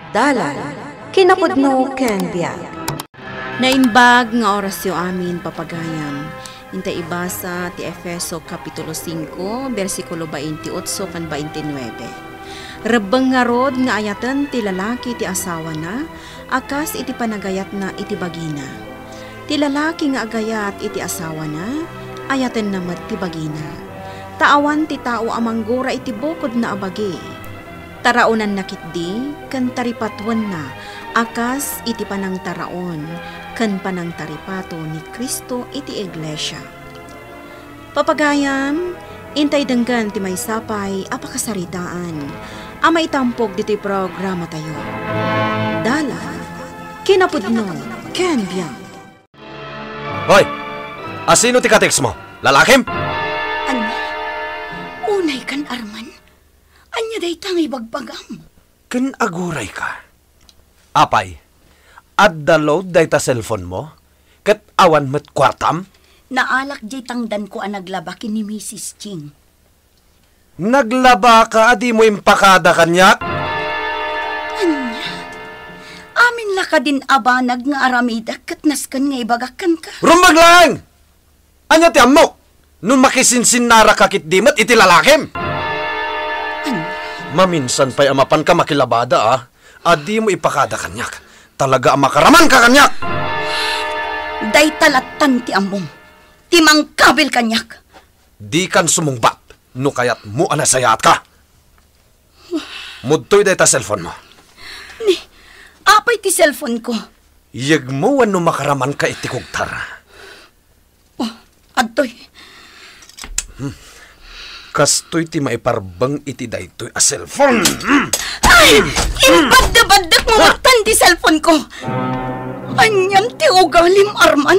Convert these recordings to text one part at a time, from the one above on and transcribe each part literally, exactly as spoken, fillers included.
Dalan, kinapudno ken biag. Naimbag nga orasyo amin, papagayam. Inta ibasa ti Efeso Kapitulo singko, bersikulo baintiotso ken baintinuebe. Rebbeng ngarud nga ayaten ti lalaki ti asawana, a kas iti panagayatna iti bagina. Ti lalaki nga agayat iti asawana, ayatenna met ti bagina. Ta awan ti tao a manggura iti bukodna a bagi. Taraonanna ketdi ken taripatuenna a kas iti panangtaraon ken panangtaripato ni Cristo iti iglesia. Papagayam, intay denggen ti maysa pay a pakasaritaan a maitampog ditoy programatayo. Dalan, kinapudno, ken biag. Hoy! Asino ti ka-text mo? Lalakim? Ania? Unay kan Arman? Ania dayta nga ibagbagam? Ken aguray ka. Apay, adda load dayta cellphone mo? Ket awan met kuartam? Naalak diay tangdanko a naglaba ken ni Misis Ching. Naglaba ka a dimo impakada kaniak? Ania? Amin la kadin a banag nga aramidek ket nasken nga ibagak kenka. Rumbeng laeng! Ania ti ammok? No makisinsinnaraka ketdi met iti lalakim? Ania? Maminsan pay a mapanka makilabada, a, a dimo ipakada kaniak. Talaga a makaramanka kaniak! Dayta lattan ti ammom, ti mangkabil kaniak. Dikan sumungbat no kayatmo a nasayaatka. Mudtoy dayta cellphone mo. Ni, apay ti cellphone ko? Yegmo wenno makaramanka iti kugtar. Oh, adtoy. Kastoy ti maiparbeng iti daytoy a cellphone. Ay! Imbaddebaddek mo metten ti cellphone ko! Anian ti ugalim, Arman?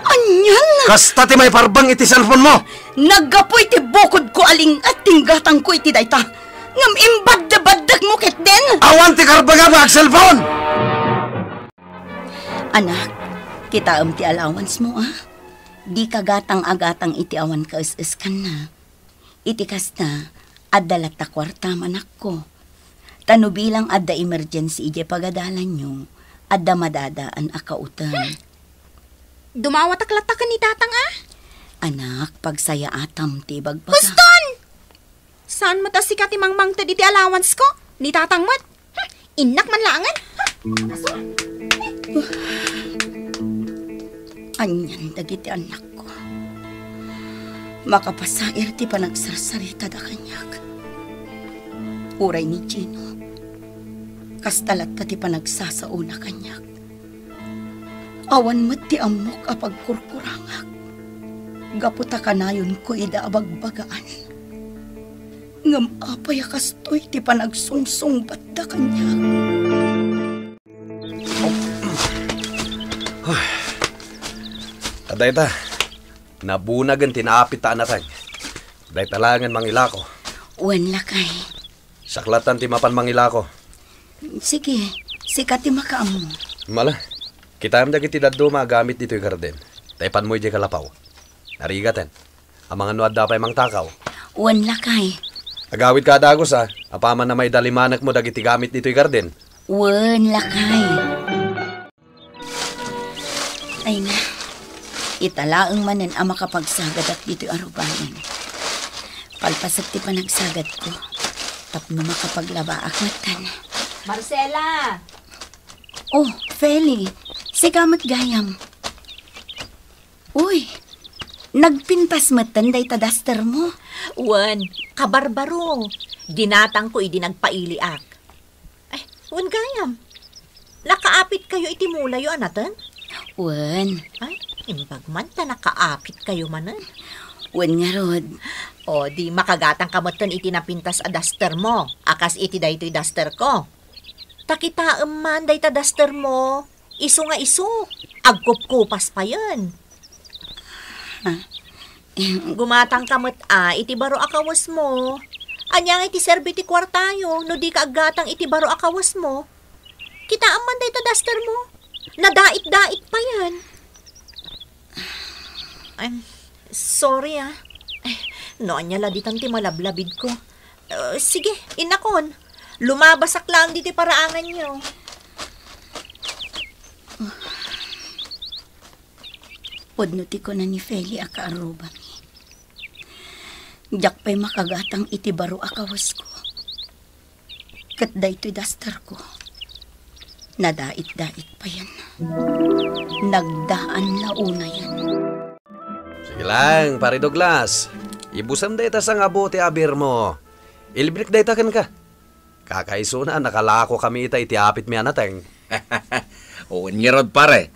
Anian? Kasta ti maiparbeng iti cellphone mo! Naggapu iti bukodko a ling-et ti inggatangko iti dayta. Ngem imbaddebaddek mo ketdin! Awan ti karbengam nga ag-cellphone! Anak, kitaem ti allowance mo, a? Dika gatang a gatang iti awan kaes-eskanna. Iti kasta, adda latta kuartam, anakko. Ta no bilang adda emergency idiay pagadalanyo, adda madadaan a kauten. Dumawatak latta ken ni Tatang, a? Anak, pagsayaatam ti ibagbaga. Huston! Saan met a sika ti mangmangted iti allowance ko? Ni Tatang met. Hmm, innak man laengen. Hmm, aso. Anian dagiti annakko? Makapasair ti panagsarsaritada kaniak. Uray ni Gino, kasta latta ti panagsasaona kaniak. Awan met ti ammok a pagkurkurangak gapu ta kanayonko ida a bagbagaan. Ngem apay a kastoy ti panagsungsungbatda kaniak? Adda ita, nabunagen ti naapit ta anateng. Dayta laengen mangilako. Wen, lakay. Saklatan ti mapan mangilako. Sige, sika ti makaammo. Mala, kitaem dagiti dadduma a gamit ditoy garden. Ta ipanmo idiay kalapaw. Narigaten. Amangan no adda pay mangtakaw. Wen, lakay. Agawidka a dagus, a. Apaman a maidalimanekmo dagiti gamit ditoy garden. Wen, lakay. Ay na, ita laeng manen a makapagsagadak ditoy a rubayen. Palpasek ti panagsagadko tapno makapaglabaak metten. Marcela! Oh, Feli, sika met gayam. Uy, nagpintas metten dayta duster mo? Wen, kabarbaro. Ginatangko idi nagpailiak. Ay, wen gayam. Nakaapitkayo iti mulayo a naten? Wen. Ay, imbag man ta nakaapitkayo manen. Wen ngarud. O, di makagatangka metten iti napintas a duster mo, a kas iti daytoy duster ko. Ta kitaem man dayta duster mo, isu nga isu, agkupkupas payen. Ha? Gumatangka met a iti baro a kawesmo. Ania nga iti serbi ti kuartayo no dika aggatang iti baro a kawesmo? Kitaem man dayta duster mo. Nadait-dait payen. Ay, sorry, a. Ay, no ania la ditan ti malablabidko. Eh, sige, innakon. Lumabasak laeng ditoy paraanganyo. Pudno ti kuna ni Feli a kaarrubami. Diak pay makagatang iti baro a kawesko. Ket daytoy dasterko, nadait-dait payen. Nagdaan la unayen. Sige lang, Pare Douglas. Ibusem dayta sangabote a beer mo. Ilibrek dayta kenka. Kakaisuna, nakalako kami ita iti apitmi a nateng. Wen ngarud, pare.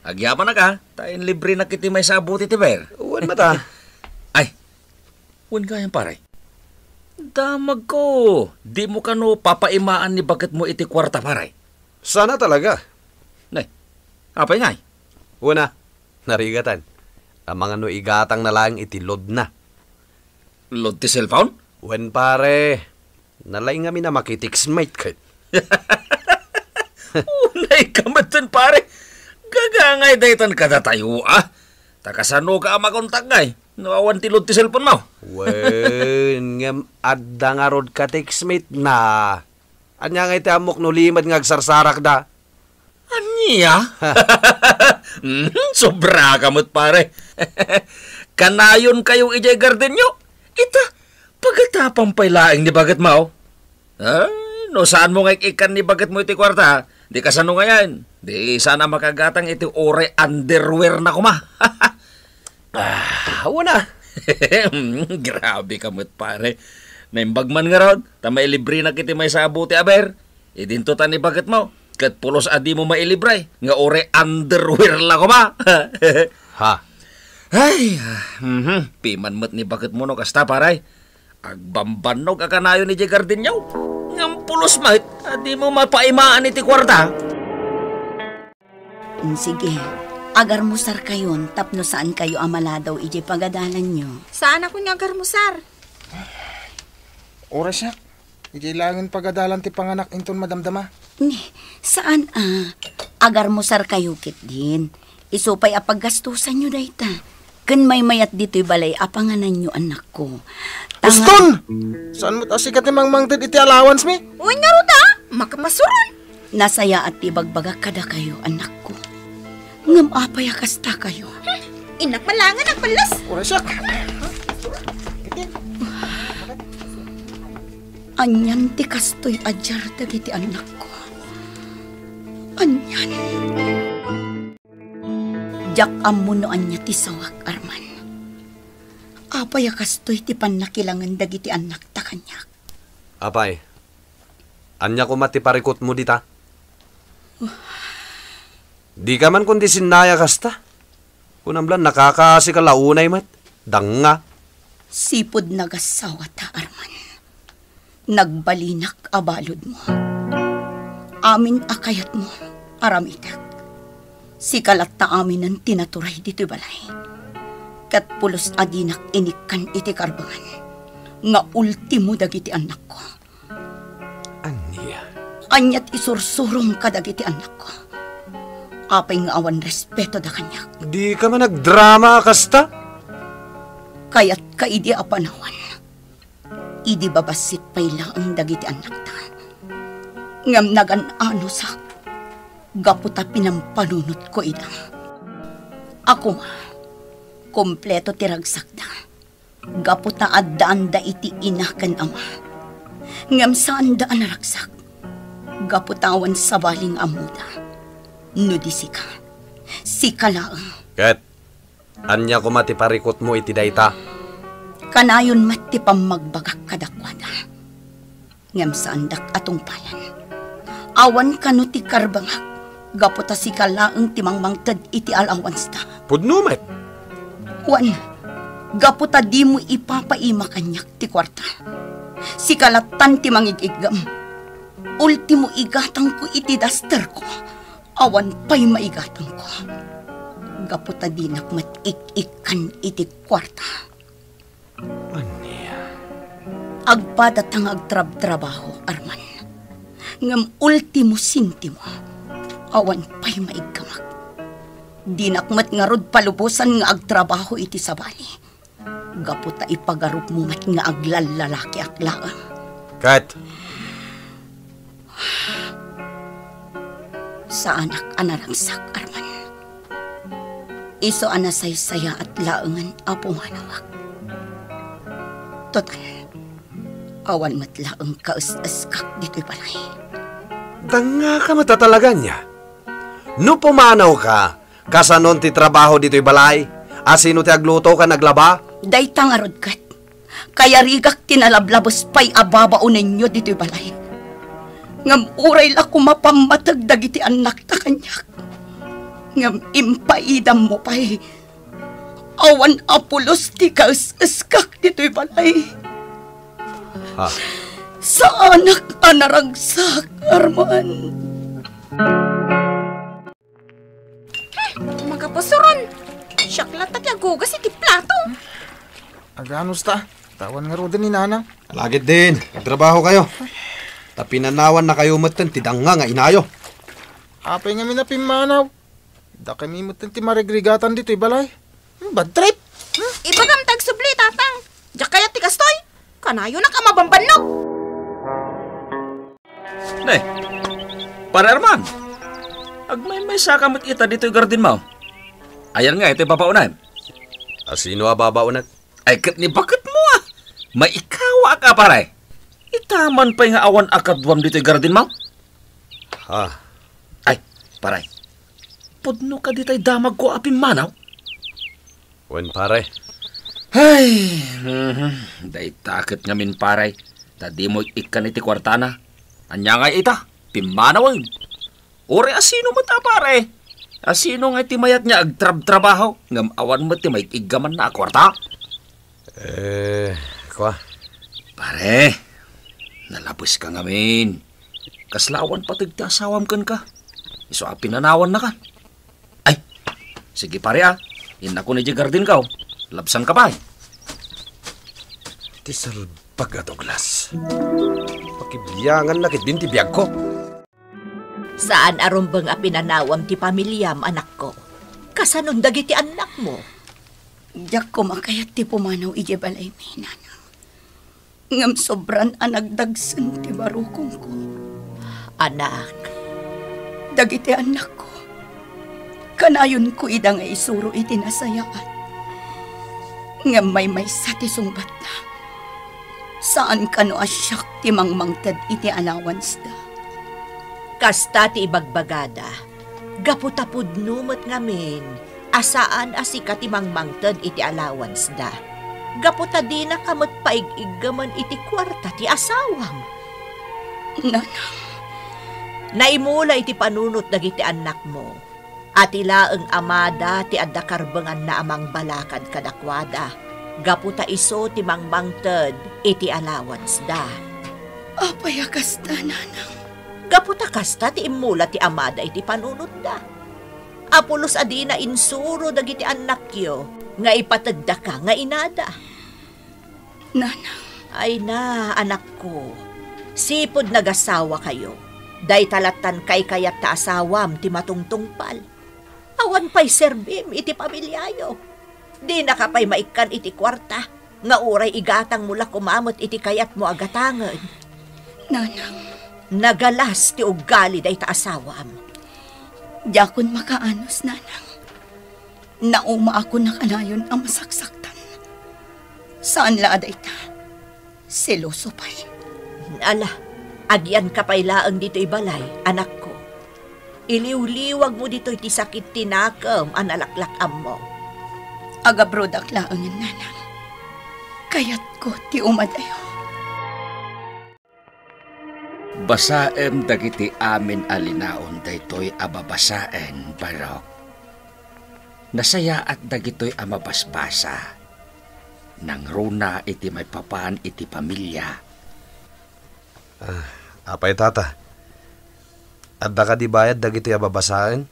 Agyamanak a, ta inlibrenak iti maysa a bote ti beer. Wen met a. Ay, wen gayam, pare. Damagko, dimo kano papaimaan ni baketmo iti kuarta, pare? Sana talaga. Nay, apay ngay? Wen a, narigatan. Amangan no igatangna laeng iti loadna. Load ti cellphone? Wen, pare. Nalaing ngamin a makitext met ket. Unay ka metten, pare. Gagangay daytan kadatayo, a. Ta kasanoka a makontak ngay no awan ti load ti cellphone mo? Wen, ngem adda ngarud ka-text met na. Ania ngay ti ammok no limed nga agsarsarakda? Ania? Mm, sobra ka met, pare. Kanayon kayo idiay gardenyo? Ita, pagatapan pay laeng ni baget mo. Ay, no saan mo nga ik-ikkan ni baget mo iti kuarta, di kasano ngayan? Di sana makagatang iti uray underwear na kuma. Ah, una. Grabe ka met, pare. Naimbag man ngarud, ta mailibrenak iti maysa a bote a beer. Idinto ta ni baget mo, ket pulos a dimo mailibre, nga uray underwear la kuma. Ha? Ay, ah, mhm. Piman met ni baget mo no kasta, pare. Agbambannog a kanayon idiay gardenyo. Ngem pulos met a dimo mapaimaan iti kuarta. Mm, sige. Agarmusarkayon tapno saankayo a maladaw idiay pagadalanyo. Saanakon nga agarmusar. Uray siak. Idiay laengen pagadalan ti panganak inton madamdama. Ni, saan a. Agarmusarkayo ketdin. Isu pay a paggastosanyo dayta. Ken maymayat ditoy balay a pangananyo, anakko. Tanga- Uston! Saan met a sika ti mangmangted iti allowance mi? Wen ngarud a, makapasuron. Nasayaat ti ibagbagak kadakayo, anakko. Ngem apay a kastakayo? Hmm, innak malangan agballas. Uray siak. Anian ti kastoy a diar dagiti annakko? Anian? Diak ammo no ania ti sawak, Arman. Apay a kastoy ti pannakilangen dagiti annakta kaniak? Apay, ania koma ti parikutmo dita? Dika man kundi sinnaya kasta? Kunam la, nakakaasika la unay met. Danga. Sipud nagasawata, Arman. Nagbalinak a baludmo. Amin a kayatmo, aramidek. Sika latta aminen ti naturay ditoy balay. Ket pulos a dinak inikkan iti karbangan nga ultimo dagiti annakko. Ania? Aniat isursurom kadagiti annakko? Apay nga awan respetoda kaniak? Dika man agdrama a kasta? Kayatka idi a panawan. Idi babassit pay laeng dagiti annakta. Ngem nagan-anosak gapu ta pinampanunotko ida. A koma, kompleto ti ragsakda gapu ta addaanda iti ina ken ama. Ngem saanda a naragsak gapu ta awan sabali nga ammoda. No di sika, sika laeng. Ket ania koma ti parikutmo iti dayta? Kanayon met ti pammagbagak kadakuada. Ngem saandak a tungpalan. Awan kano ti karbangak gapu ta sika laeng ti mangmangted iti allowance-ta. Pudno met. Wen, gapu ta dimo ipapaima kaniak ti kuarta. Sika lattan ti mangig-iggem. Ultimo igatangko iti dasterko. Awan pay maigatangko. Gapu ta dinak met ik-ikkan iti kuarta. Ania? Agpadata nga agtrabtrabaho, Arman. Ngem ultimo sentimo, awan pay maiggamak. Dinak met ngarud palubosan nga agtrabaho iti sabali. Gapu ta ipagarupmo met nga aglallalaki ak laeng. Ket Saanak a naragsak, Arman. Isu a nasaysayaat laengen a pumanawak. Total, awan met laeng kaes-eskak ditoy balay. Dangngaka met a talaga ania? No pumanawka, kasanon ti trabaho ditoy balay? Asino ti agluto ken aglaba? Dayta ngarud ket, kayarigak ti nalablabes pay a babaonenyo ditoy balay. Ngem uray la koma pammateg dagiti annakta kaniak, ngem impaidammo pay. Awan a pulos ti kaes-eskak ditoy balay. Ha? Saanak a naragsak, Arman. Hmm, magapusuron. Siak latta ti agugas iti plato. Aganos ta? Tawan ngaruden ni Nanang. Alagidin, agtrabahokayo. Ta pinanawannakayo metten ti dangngay nga inayo. Apay ngamin a pimmanaw? Dakami metten ti marigrigatan ditoy balay. Hmm, bad trip. Hmm, ibagam ti agsubli, Tatang. Diak kayat ti kastoy. Kanayonak a mabambannog. Ne, Pare Arman, agmaymaysaka met ita ditoy gardinmo. Ayan nga iti babaonem? Asino a babaonek? Ay, ket ni baketmo a. Maikawaak a, pare. Ita man pay nga awan a kaduam ditoy gardinmo? Ha? Ay, pare. Pudno kadi tay damagko a pimmanaw? Wen, pare. Ay, mhm. Dayta ket ngamin, pare. Ta dimo ik-ikkan iti kuartana. Ania ngay ita? Pimmanawen. Uray asino met a, pare? Asino nga iti mayat nga agtrabtrabaho, ngem awan met ti maig-iggamanna a kuarta? Eh, kua. Pare, nalabeska ngamin. Kasla awan pateg ti asawam kenka. Isu a pinanawannaka. Ay, sige, pare, a. Innakon idiay gardinko. Labsanka pay. Ti salbag a Douglas. Pakibianganna ketdin ti biagko. Saan a rumbeng a pinanawam ti pamiliam, anakko. Kasanon dagiti annakmo? Diak koma kayat ti pumanaw idiay balaymi, Nanang. Ngem sobran a nagdagsen ti barukongko. Anak. Dagiti annakko, kanayonko ida nga isuro iti nasayaat. Ngem maymaysa ti sungbatna. Saan kano a siak ti mangmangted iti allowance-da. Kasta ti ibagbagada, gapu ta pudno met ngamin a saan a sika ti mangmangted iti allowance-da. Gapu ta dinaka met paig-iggamen iti kuarta ti asawam. Nanang. Naimula iti panunot dagiti annakmo. A ti laeng amada ti adda karbenganna a mangbalakad kadakuada, gapu ta isu ti mangmangted iti allowance-da. Apay a kasta, Nanang? Gapu ta kasta ti immula ti amada iti panunotda. A pulos a dina insuro dagiti annakyo nga ipategdaka nga inada. Nanang. Ay na, anakko. Sipud nagasawakayo, dayta lattan kaykayat ta asawam ti matungtungpal. Awan pay serbim iti pamiliayo. Dinaka pay maikkan iti kuarta nga uray igatangmo la koma met iti kayatmo a gatangen. Nanang. Nagalas ti ugali dayta asawam. Diakon makaanos, Nanang. Naumaakon a kanayon a masaksaktan. Saan la a dayta. Seloso pay. Ala, agyanka pay laeng ditoy balay, anakko. Iliwliwagmo ditoy ti sakit ti nakem a nalaklak-ammo. Agabrodak laengen, Nanang. Kayatko ti umadayo. Basaem dagiti amin a linaon daytoy a babasaen, Barok. Nasayaat dagitoy a mabasbasa. Nangruna iti maipapan iti pamilya. Ah, apay, Tata? Adda kadi bayad dagitoy a babasaen?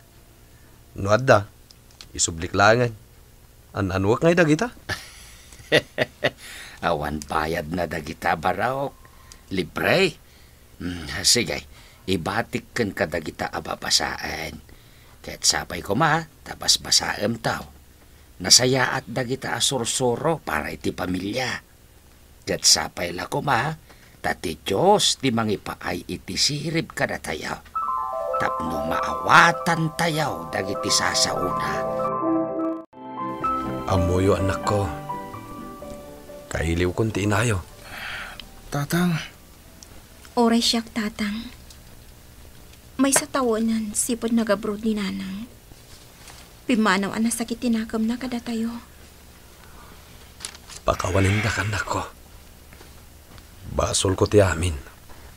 No adda, isublik laengen. An-anuek ngay dagita? Awan bayadna dagita, Barok. Libre. Mm, sige, ibatik kenka dagita a babasaen. Ket sapay koma ta basbasaemto. Nasayaat dagita a sursuro para iti pamilya. Ket sapay la koma ta ti Dios ti mangipaay iti sirib kadatayo. tapno maawatantayo dagiti sasaona. Ammoyo, annakko, kailiwkon ti inayo. Tatang. Uray siak, Tatang. Maysa tawenan sipud nag-abroad ni Nanang. Pimmanaw a nasakit ti nakemna kadatayo. Pakawanendak, annakko. Basolko ti amin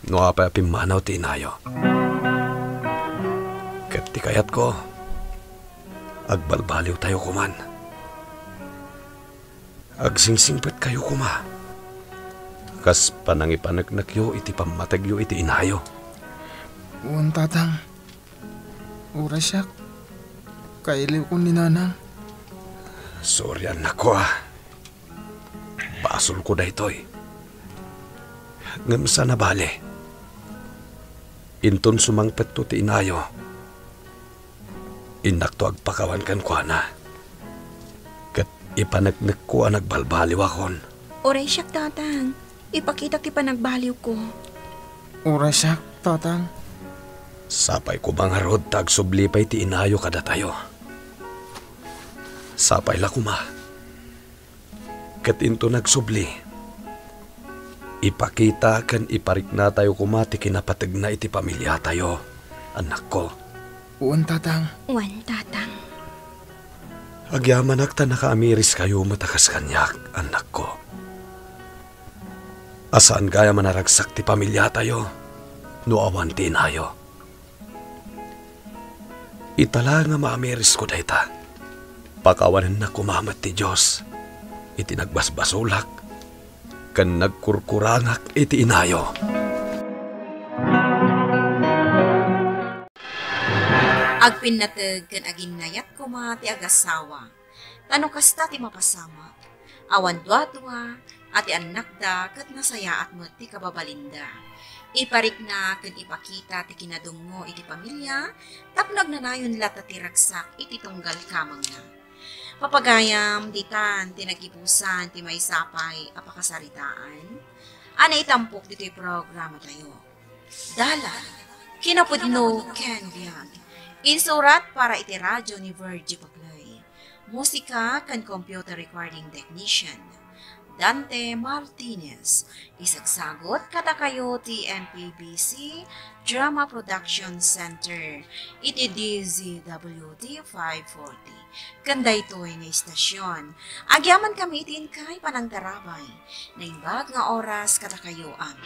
no apay a pimmanaw ti inayo. Ket ti kayatko, agbalbaliwtayo koman. Agsingsingpetkayo koma kas panangipaneknekyo iti pammategyo iti inayo. Wen, Tatang. Uray siak, kailiwkon ni Nanang. Sorry, annakko, a. Basolko daytoy. Ngem saan a bale. Inton sumangpetto ti inayo, innakto agpakawan kenkuana. Ket ipaneknekko a nagbalbaliwakon. Uray siak, Tatang. Ipakitak ti panagbaliwko. Uray siak, Tatang. Sapay koma ngarud ta agsubli pay ti inayo kadatayo. Sapay la koma. Ket inton agsubli, ipakita ken ipariknatayo koma ti kinapategna iti pamiliatayo, annakko. Wen, Tatang. Wen, Tatang. Agyamanak ta nakaamiriskayo met a kas kaniak, annakko. A saan gayam a naragsak ti pamiliatayo no awan ti inayo. Ita la nga maamirisko dayta. Pakawanennak koma met ti Dios iti nagbasbasolak ken nagkurkurangak iti inayo. Agpinnateg ken aginnayat koma ti agasawa. Ta no kasta ti mapasamak, awan duadua a ti annakda ket nasayaat met ti kababalinda. Iparikna ken ipakita ti kinadungngo iti pamilia tapno agnanayon latta ti ragsak iti tunggal kamangna. Papagayam, ditan ti nagibusan ti maysa pay a pakasaritaan a naitampok ditoy programatayo. Dalan, kinapudno ken biag. Insurat para iti radyo ni Virgie Paclay. Musika ken computer recording technician, Dante Martinez. Isagsagot kadakayo ti M P B C Drama Production Center iti D Z W T five forty. Ken daytoy nga istasyon, agyamankami iti inkay panangtarabay. Naimbag nga oras kadakayo amin.